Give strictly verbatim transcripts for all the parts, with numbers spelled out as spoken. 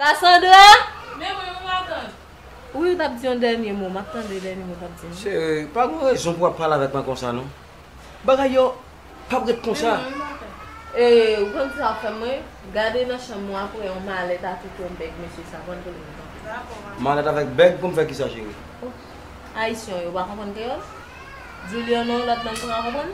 Cassandra! Men mwen, mwen matant. Wi, ou t ap di yon dènye mo. M ap tande dènye mo w t ap di. Cheri, pa gen rezon pou w ap pale avèk mwen konsa, non. Bagay yo p ap ret konsa. Men mwen, mwen matant. E, ou konn sa w ap fè mwen? Gade nan chanm mwen apre yon malèt avèk yon bèg, mesye sa, pran pou li. Dakò, matant. Malèt avèk bèg pou m fè kisa, cheri? Oh, Ayisyen yo pa konprann kreyòl? Di li an yon lòt lang pou n ka konprann.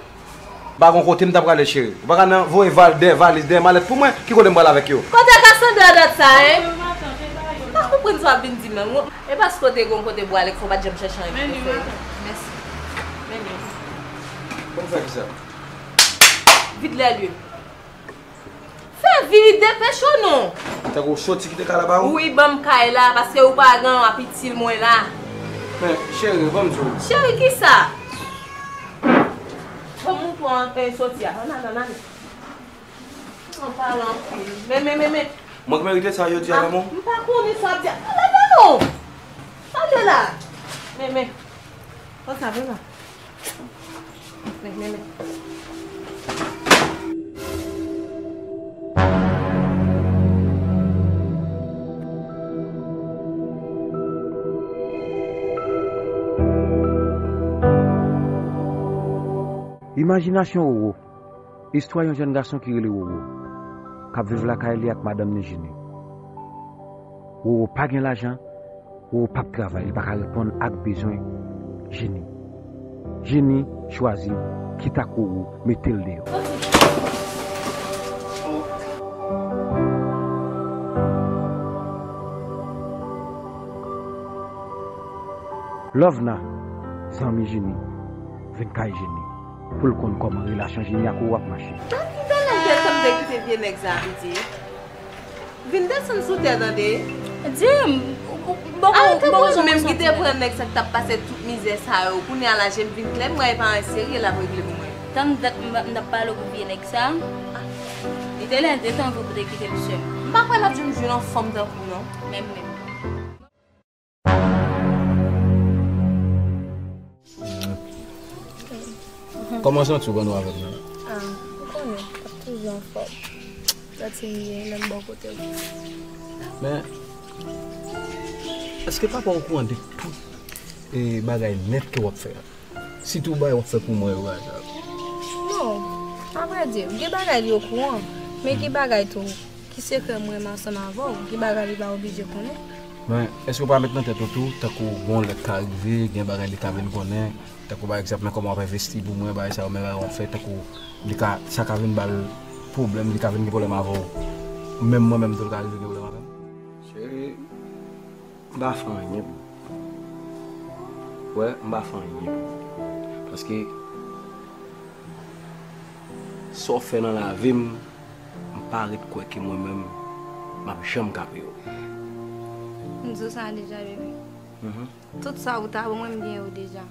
M pa gon kote m ta prale, cheri. Ou pa ka nan voye val, dè valiz, dè malèt pou mwen, ki kote m prale avèk yo? Kote Cassandra dat sa, en? M pa konprann sa w ap vin di menm. E paske w te gon kote pou ale, k fè w pa t janm chèche anyen pou fè. Mèsi. Men li. Pou m fè kisa? Vide lè lye. Fè vit, depèche w non. Tankou w soti kite kay la ba ou? Wi, ban m kay la, paske ou pa gen w ap itil mwen la. Men, cheri, ban m di w. Cheri, kisa? Ban m montre w, eh, soti a. Ann ale, ann ale. Ann pale anpil. Men, men, men, men. Mwen k merite sa yo di a, lanmou? M pa konnen sa w ap di a. Leve non! Ale la! Men, men. Pran sa, pran sa. Men, men, men. Imajinasyon Roro. Istwa yon jèn gason ki rele Roro, k ap viv lakay li ak madanm li Jini. Roro pa gen lajan, Roro p ap travay, li pa ka reponn ak bezwen Jini. Jini chwazi kite ak Roro, mete l deyò. Lovna, zanmi Jini, vin kay Jini pou l konn kòman relasyon Jini ak Roro ap mache. Tande, tande, tande, kite vye nèg sa, piti. Vin desann sou tè, tande. Di m, ou, ou, bon, arete bon, mwen menm ki te pran nèg sa k t ap pase tout mizè sa yo. Kounye a la, je m vin klè, m wè e pa yon serye l ap regle pou mwen. Tann dat m, m t ap pale w pou vye nèg sa. Ah. Li te lè de tan vre pou te kite l, sè m. M pa kwè l ap janm jwenn yon fanm tankou w, non. Menm, menm. Kòman w santi w pandan w avè m nan? Ah, ou konnen, m ap toujou anfòm. Santi m byen, lè m bò kote w. Men, èske papa w okouran de tout, eh, bagay nèt ke w ap fè a? Sitou bagay w ap fè pou mwen yo, bagay sa yo. Non, avrèdi, gen bagay li okouran, men gen bagay tou ki sekrè mwen menm ansanm avè w, gen bagay li pa oblije konnen. Men, èske w pa met nan tèt ou tou, tankou gon lè k ka rive, gen bagay li ka vin konnen, tankou pa egzanp, nan kòman w ap envesti pou mwen, bagay sa yo, men bagay w ap fè, tankou li ka, sa ka vin ba l pwoblèm, li ka vin gen pwoblèm avè w. Menm mwen menm tou, l ka rive gen pwoblèm avè m. Cheri, m pa fè anyen pou ou. Wè, m pa fè anyen pou ou. Paske sa w fè nan lavi m, m pa ret kwè ke mwen menm, m ap janm ka peye w. M di w sa deja, bebe. Mhm. Tout sa ou ta ban mwen, m gen yo deja.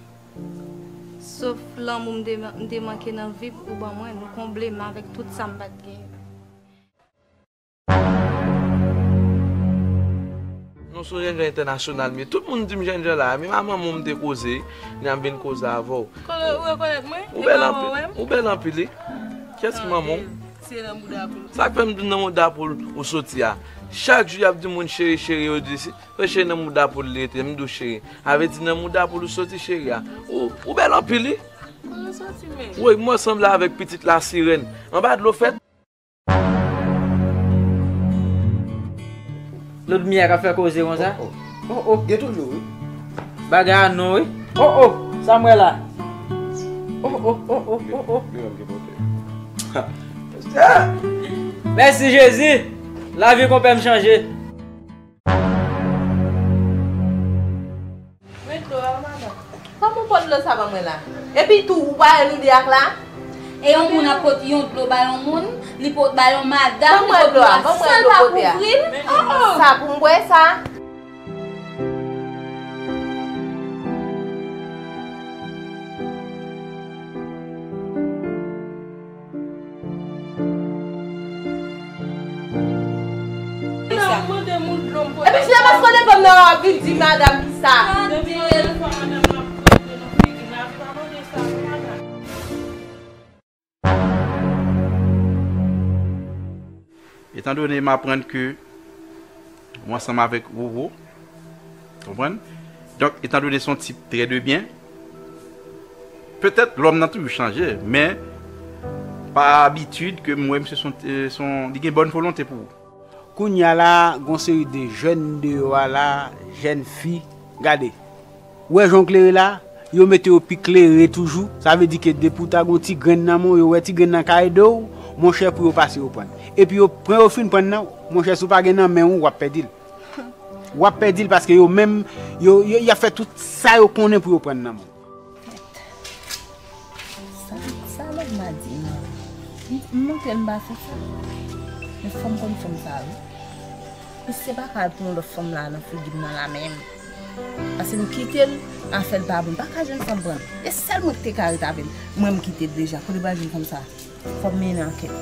Sof lanmou m te, m te manke nan vi ou ban mwen, ou konble m avèk tout sa m pa t genyen. Non, se yon jènjan entènasyonal m ye. Tout moun di m jènjan la, menm a manman w m te koze, n ap vin koze avè w. Ou rekonèt mwen? Ou bèl anpil, ou bèl anpil, wi. Kiyès ki manman w? Se nan mouda poul. Sa k fè m di w nan mouda poul ou soti a? Chak jou y ap di moun cheri, cheri, yo di se, se cheri nan mouda poul li rete, m di w cheri. A vle di nan mouda poul ou soti cheri a. Ou, ou bèl anpil, wi. Kote w soti menm? Woy, mwen sanble avèk pitit lasirèn. Anba dlo fèt. Ludmilla k ap fè koze konsa. Oh, oh. Oh, oh. Gen toujou, wi. Bagay a non, wi. Oh, oh. Sa m wè la. Oh, oh, oh, oh, oh, oh. Li menm ki pote. Mèsi, Jezi. Lavi konpè m chanje. Men dlo a, madanm. Kòman w pot dlo sa ban mwen la? Epi tou, ou pa wè nou de ak la? E yon moun ap pot yon dlo ba yon moun, li pot ba yon madanm, li pot dlo a, san l pa kouvri l. Oh, oh. Sa pou m bwè sa? Epi se paske w devan m nan w ap vin di madanm kisa? Etandone m aprann ke Mwen ansanm avèk Roro. Konprann? Donk, etandone se yon tip trè de byen, petèt lòm nan toujou chanje, men pa abitid ke m wè misye se yon, se yon, li gen bòn volonte pou ou. Kounye a la, gon seri de jèn deyò a la, jèn fi, gade. Ou wè jan w klere la, yo mete yo pi klere toujou, sa vle di ke depi w ta gon ti grenn nan men w, yo wè ti grenn nan ka ede w, monchè, pou yo pase yo prann. Epi yo pran yo fin prann nan, monchè, si w pa gen nan men w, w ap pèdi l. W ap pèdi l paske yo menm, yo, yo, y ap fè tout sa yo konnen pou yo prann nan men w. Sa, sa lòt ma di m. M, m montre l m pa fè sa. Men fò m konn fanm sa wi. Misye pa ka al pran lòt fanm la nan figi m nan la menm. Paske m kite l, afè l pa bon. M pa ka jwenn fanm pran l. E sèl mwen ki te ka ret avè l. Mwen m kite l deja. Kote l pral jwenn fanm sa? Fò m mennen ankèt.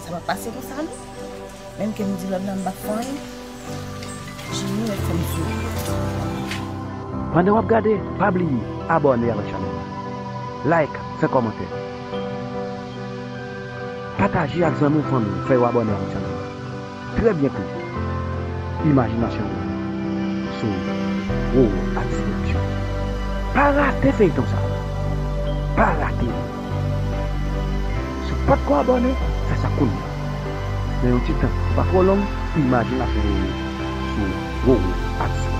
Sa p ap pase konsa non. Menm ke m di lòt la m p ap fè anyen, Jimmy mèt fè m souri. Pandan w ap gade, pa bliye abòne avèk chanèl la. Like, fè kòmantè. Pataje ak zanmi w, fanmi w, fè yo abòne avèk chanèl la. Trè byento, imajinasyon w sou Roro Arts Production. Pa rate feyton sa a. Pa rate li. Si w potko abòne, fè sa kounye a. Nan yon ti tan ki pa twò long, imajinasyon w sou Roro Arts Production.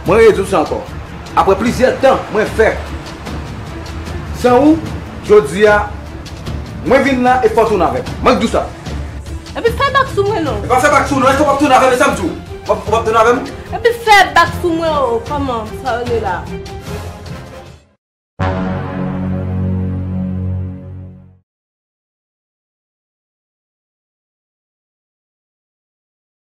Mwen redi w sa ankò. Apre plizyè tan mwen fè san ou, jodi a, mwen vin la e fò w tounen avè m. Mwen k di w sa. Epi fè bak sou mwen non. E pa fè bak sou non, èske w p ap tounen avè m, e sa m di w. W ap, w ap tounen avè m? Epi fè bak sou mwen o, kòman, sa w rele la?